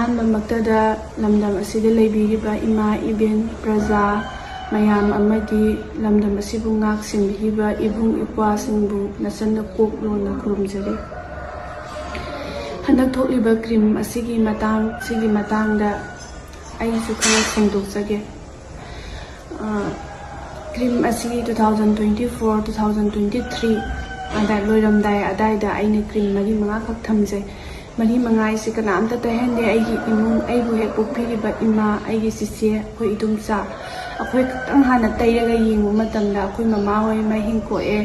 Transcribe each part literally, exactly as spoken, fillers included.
ꯑꯍꯥꯟꯕꯃꯛꯇꯗ ꯂꯝꯗꯝ ꯑꯁꯤꯗ ꯂꯩꯕꯤꯔꯤꯕ ꯏꯃꯥ ꯏꯕꯦꯟ ꯄ꯭ꯔꯖꯥ ꯃꯌꯥꯝ ꯑꯃꯗꯤ ꯂꯝꯗꯝ ꯑꯁꯤꯕꯨ ꯉꯥꯛ ꯁꯦꯟꯕꯤꯔꯤꯕ ꯏꯕꯨꯡ ꯏꯄ꯭ꯋꯥꯁꯤꯡꯕꯨ ꯅꯆꯟꯅ ꯀꯣꯛ ꯂꯣꯟꯅ ꯈꯨꯔꯨꯝꯖꯔꯤ꯫ ꯍꯟꯗꯛ ꯊꯣꯛꯂꯤꯕ ꯀ꯭ꯔꯤꯝ ꯑꯁꯤꯒꯤ ꯃꯇꯥꯡ, ꯁꯤꯒꯤ ꯃꯇꯥꯡꯗ ꯑꯩꯁꯨ ꯈꯔ ꯁꯦꯡꯗꯣꯛꯆꯒꯦ꯫ ꯑ, ꯀ꯭ꯔꯤꯝ ꯑꯁꯤ two thousand twenty four, two thousand twenty three ꯑꯗꯥꯏ ꯂꯣꯏꯔꯝꯗꯥꯏ ꯑꯗꯥꯏꯗ ꯑꯩꯅ ꯀ꯭ꯔꯤꯝ ꯃꯔꯤ ꯃꯉꯥꯈꯛ ꯊꯝꯖꯩ꯫ ꯃꯔꯤ ꯃꯉꯥ ꯍꯥꯏꯁꯦ ꯀꯅꯥꯝꯇ ꯇꯩꯍꯟꯗꯦ꯫ ꯑꯩꯒꯤ ꯏꯃꯨꯡ, ꯑꯩꯕꯨ ꯍꯦꯛ ꯄꯣꯛꯄꯤꯔꯤꯕ ꯏꯃꯥ, ꯑꯩꯒꯤ ꯆꯤꯆꯦ, ꯑꯩꯈꯣꯏ ꯏꯗꯣꯝꯆꯥ, ꯑꯩꯈꯣꯏ ꯈꯛꯇꯪ ꯍꯥꯟꯅ ꯇꯩꯔꯒ ꯌꯦꯡꯕ ꯃꯇꯝꯗ ꯑꯩꯈꯣꯏ ꯃꯃꯥ ꯍꯣꯏ ꯃꯍꯤꯡ ꯀꯣꯛꯑꯦ,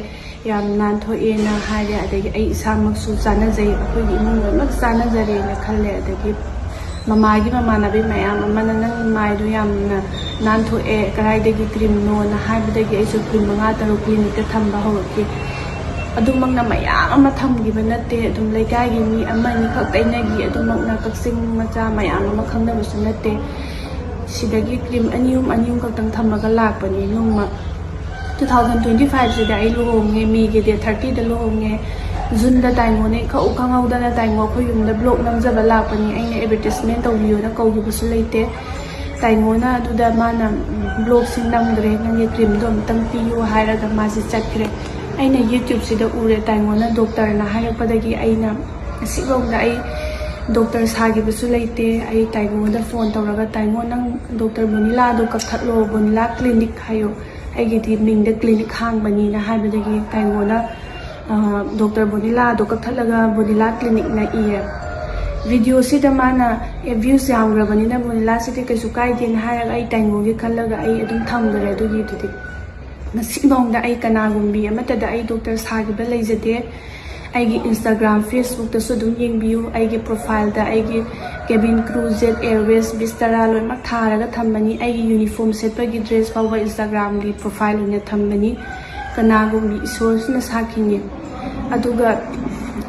ꯌꯥꯝ ꯅꯥꯟꯊꯣꯛꯑꯦꯅ ꯍꯥꯏꯔꯦ꯫ ꯑꯗꯒꯤ ꯑꯩ ꯏꯁꯥꯃꯛꯁꯨ ꯆꯥꯟꯅꯖꯩ, ꯑꯩꯈꯣꯏꯒꯤ ꯏꯃꯨꯡ ꯂꯣꯏꯅꯃꯛ ꯆꯥꯟꯅꯖꯔꯦꯅ ꯈꯜꯂꯦ꯫ ꯑꯗꯒꯤ ꯃꯃꯥꯒꯤ ꯃꯃꯥꯟꯅꯕꯤ ꯃꯌꯥꯝ ꯑꯃꯅ "ꯅꯪ ꯃꯥꯏꯗꯣ ꯌꯥꯝꯅ ꯅꯥꯟꯊꯣꯛꯑꯦ, ꯀꯗꯥꯏꯗꯒꯤ ꯀ꯭ꯔꯤꯝꯅꯣꯅ" ꯍꯥꯏꯕꯗꯒꯤ ꯑꯩꯁꯨ ꯀ꯭ꯔꯤꯝ ꯃꯉꯥ ꯇꯔꯨꯛ ꯀ꯭ꯂꯤꯅꯤꯛꯇ ꯊꯝꯕ ꯍꯧꯔꯛꯈꯤ꯫ ꯑꯗꯨꯃꯛꯅ ꯃꯌꯥꯝ ꯑꯃ ꯊꯝꯈꯤꯕ ꯅꯠꯇꯦ, ꯑꯗꯨꯝ ꯂꯩꯀꯥꯏꯒꯤ ꯃꯤ ꯑꯃꯅꯤ ꯈꯛ ꯇꯩꯅꯈꯤ꯫ ꯑꯗꯨꯃꯛꯅ ꯀꯛꯆꯤꯡ ꯃꯆꯥ ꯃꯌꯥꯝ ꯑꯃ ꯈꯪꯅꯕꯁꯨ ꯅꯠꯇꯦ꯫ ꯁꯤꯗꯒꯤ ꯀ꯭ꯔꯤꯝ ꯑꯅꯤ ꯑꯍꯨꯝ, ꯑꯅꯤ ꯑꯍꯨꯝ ꯈꯛꯇꯪ ꯊꯝꯃꯒ ꯂꯥꯛꯄꯅꯤ꯫ ꯅꯣꯡꯃ two thousand twenty five ꯁꯤꯗ ꯑꯩ ꯂꯨꯍꯣꯡꯉꯦ, ꯃꯦꯒꯤ date thirty ꯗ ꯂꯨꯍꯣꯡꯉꯦ꯫ ꯖꯨꯟꯗ ꯇꯥꯏꯉꯣꯅ ꯏꯈꯪ ꯈꯪꯍꯧꯗꯅ ꯇꯥꯏꯉꯣ ꯑꯩꯈꯣꯏ ꯌꯨꯝꯗ ꯕ꯭ꯂꯣꯛ ꯅꯝꯖꯕ ꯂꯥꯛꯄꯅꯤ꯫ ꯑꯩꯅ advertisement ꯇꯧꯕꯤꯌꯣꯅ ꯀꯧꯈꯤꯕꯁꯨ ꯂꯩꯇꯦ꯫ ꯇꯥꯏꯉꯣꯅ ꯑꯗꯨꯗ ꯃꯥꯅ, ꯎꯝ, ꯕ꯭ꯂꯣꯛꯁꯤ ꯅꯝꯈ꯭ꯔꯦ, "ꯅꯪꯒꯤ ꯀ꯭ꯔꯤꯝꯗꯣ ꯑꯝꯇꯪ ꯄꯤꯌꯨ" ꯍꯥꯏꯔꯒ ꯃꯥꯁꯤ ꯆꯠꯈ꯭ꯔꯦ꯫ ꯑꯩꯅ YouTube ꯁꯤꯗ ꯎꯔꯦ, ꯇꯥꯏꯉꯣꯅ ꯗꯣꯛꯇꯔꯅ ꯍꯥꯏꯔꯛꯄꯗꯒꯤ ꯑꯩꯅ ꯉꯁꯤꯐꯥꯎꯗ ꯑꯩ ꯗꯣꯛꯇꯔ ꯁꯥꯈꯤꯕꯁꯨ ꯂꯩꯇꯦ꯫ ꯑꯩ ꯇꯥꯏꯉꯣꯗ ꯐꯣꯟ ꯇꯧꯔꯒ, "ꯇꯥꯏꯉꯣ, ꯅꯪ ꯗꯣꯛꯇꯔ ꯕꯣꯅꯤꯂꯥꯗꯣ ꯀꯛꯊꯠꯂꯣ, ꯕꯣꯅꯤꯂꯥ ꯀ꯭ꯂꯤꯅꯤꯛ ꯍꯥꯏꯌꯣ, ꯑꯩꯒꯤꯗꯤ ꯃꯤꯡꯗ ꯀ꯭ꯂꯤꯅꯤꯛ ꯍꯥꯡꯕꯅꯤꯅ" ꯍꯥꯏꯕꯗꯒꯤ ꯇꯥꯏꯉꯣꯅ, ꯑ, ꯗꯣꯛꯇꯔ ꯕꯣꯅꯤꯂꯥꯗꯣ ꯀꯛꯊꯠꯂꯒ ꯕꯣꯅꯤꯂꯥ ꯀ꯭ꯂꯤꯅꯤꯛꯅ ꯏꯔꯦ꯫ ꯚꯤꯗꯤꯑꯣꯁꯤꯗ ꯃꯥꯅ, "ꯑꯦ, views ꯌꯥꯝꯈ꯭ꯔꯕꯅꯤꯅ ꯕꯣꯅꯤꯂꯥꯁꯤꯗꯤ ꯀꯩꯁꯨ ꯀꯥꯏꯗꯦꯅ" ꯍꯥꯏꯔꯒ ꯑꯩ ꯇꯥꯏꯉꯣꯒꯤ ꯈꯜꯂꯒ ꯑꯩ ꯑꯗꯨꯝ ꯊꯝꯈ꯭ꯔꯦ ꯑꯗꯨꯒꯤꯗꯨꯗꯤ꯫ ꯉꯁꯤꯐꯥꯎꯗ ꯑꯩ ꯀꯅꯥꯒꯨꯝꯕꯤ ꯑꯃꯠꯇꯗ ꯑꯩ ꯗꯣꯛꯇꯔ ꯁꯥꯈꯤꯕ ꯂꯩꯖꯗꯦ꯫ ꯑꯩꯒꯤ Instagram, Facebook ꯇꯁꯨ ꯑꯗꯨꯝ ꯌꯦꯡꯕꯤꯌꯨ꯫ ꯑꯩꯒꯤ profile ꯗ ꯑꯩꯒꯤ cabin crew, Jet Airways, Vistara ꯂꯣꯏꯅꯃꯛ ꯊꯥꯔꯒ ꯊꯝꯕꯅꯤ꯫ ꯑꯩꯒꯤ uniform ꯁꯦꯠꯄꯒꯤ dress ꯐꯥꯎꯕ Instagram ꯒꯤ profile ꯑꯣꯏꯅ ꯊꯝꯕꯅꯤ꯫ ꯀꯅꯥꯒꯨꯝꯕꯤ ꯏꯁꯣꯔꯁꯤꯅ ꯁꯥꯈꯤꯅꯤ꯫ ꯑꯗꯨꯒ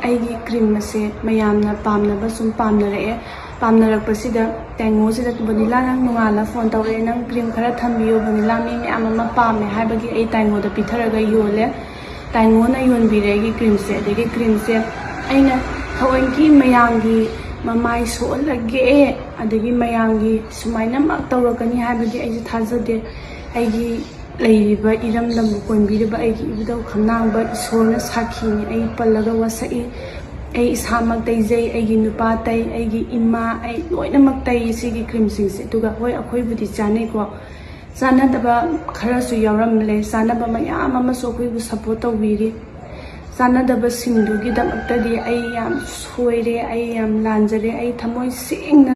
ꯑꯩꯒꯤ ꯀ꯭ꯔꯤꯝ ꯑꯁꯦ ꯃꯌꯥꯝꯅ ꯄꯥꯝꯅꯕ ꯁꯨꯝ ꯄꯥꯝꯅꯔꯛꯑꯦ꯫ ꯄꯥꯝꯅꯔꯛꯄꯁꯤꯗ ꯇꯥꯏꯉꯣꯁꯤꯗ, "ꯕꯣꯅꯤꯂꯥ, ꯅꯪ ꯅꯣꯡꯉꯥꯜꯂ ꯐꯣꯟ ꯇꯧꯔꯛꯑꯦ, ꯅꯪ ꯀ꯭ꯔꯤꯝ ꯈꯔ ꯊꯝꯕꯤꯌꯨ ꯕꯣꯅꯤꯂꯥ, ꯃꯤ ꯃꯌꯥꯝ ꯑꯃ ꯄꯥꯝꯃꯦ" ꯍꯥꯏꯕꯒꯤ ꯑꯩ ꯇꯥꯏꯉꯣꯗ ꯄꯤꯊꯔꯒ ꯌꯣꯜꯂꯦ꯫ ꯇꯥꯏꯉꯣꯅ ꯌꯣꯟꯕꯤꯔꯦ ꯑꯩꯒꯤ ꯀ꯭ꯔꯤꯝꯁꯦ꯫ ꯑꯗꯒꯤ ꯀ꯭ꯔꯤꯝꯁꯦ ꯑꯩꯅ ꯊꯑꯣꯏꯀꯤ ꯃꯌꯥꯝꯒꯤ ꯃꯃꯥꯏ ꯁꯣꯛꯍꯜꯂꯒꯦ, ꯑꯗꯒꯤ ꯃꯌꯥꯝꯒꯤ ꯁꯨꯃꯥꯏꯅꯃꯛ ꯇꯧꯔꯛꯀꯅꯤ ꯍꯥꯏꯕꯗꯤ ꯑꯩꯁꯨ ꯊꯥꯖꯗꯦ꯫ ꯑꯩꯒꯤ ꯂꯩꯔꯤꯕ ꯏꯔꯝꯗꯝꯕꯨ ꯀꯣꯟꯕꯤꯔꯤꯕ ꯑꯩꯒꯤ ꯏꯕꯨꯙꯧ ꯈꯝꯂꯥꯡꯕ ꯏꯁꯣꯔꯅ ꯁꯥꯈꯤꯅꯤ꯫ ꯑꯩ ꯄꯜꯂꯒ ꯋꯥꯁꯛꯏ꯫ ꯑꯩ ꯏꯁꯥꯃꯛ ꯇꯩꯖꯩ, ꯑꯩꯒꯤ ꯅꯨꯄꯥ ꯇꯩ, ꯑꯩꯒꯤ ꯏꯃꯥ, ꯑꯩ ꯂꯣꯏꯅꯃꯛ ꯇꯩ ꯁꯤꯒꯤ ꯀ꯭ꯔꯤꯝꯁꯤꯡꯁꯦ꯫ ꯑꯗꯨꯒ ꯍꯣꯏ, ꯑꯩꯈꯣꯏꯕꯨꯗꯤ ꯆꯥꯅꯩꯀꯣ, ꯆꯥꯟꯅꯗꯕ ꯈꯔꯁꯨ ꯌꯥꯎꯔꯝꯂꯦ꯫ ꯆꯥꯟꯅꯕ ꯃꯌꯥꯝ ꯑꯃꯁꯨ ꯑꯩꯈꯣꯏꯕꯨ ꯁꯞꯄꯣꯔꯠ ꯇꯧꯕꯤꯔꯤ꯫ ꯆꯥꯟꯅꯗꯕꯁꯤꯡꯗꯨꯒꯤꯗꯃꯛꯇꯗꯤ ꯑꯩ ꯌꯥꯝ ꯁꯣꯏꯔꯦ, ꯑꯩ ꯌꯥꯝ ꯂꯥꯟꯖꯔꯦ, ꯑꯩ ꯊꯃꯣꯏ ꯁꯦꯡꯅ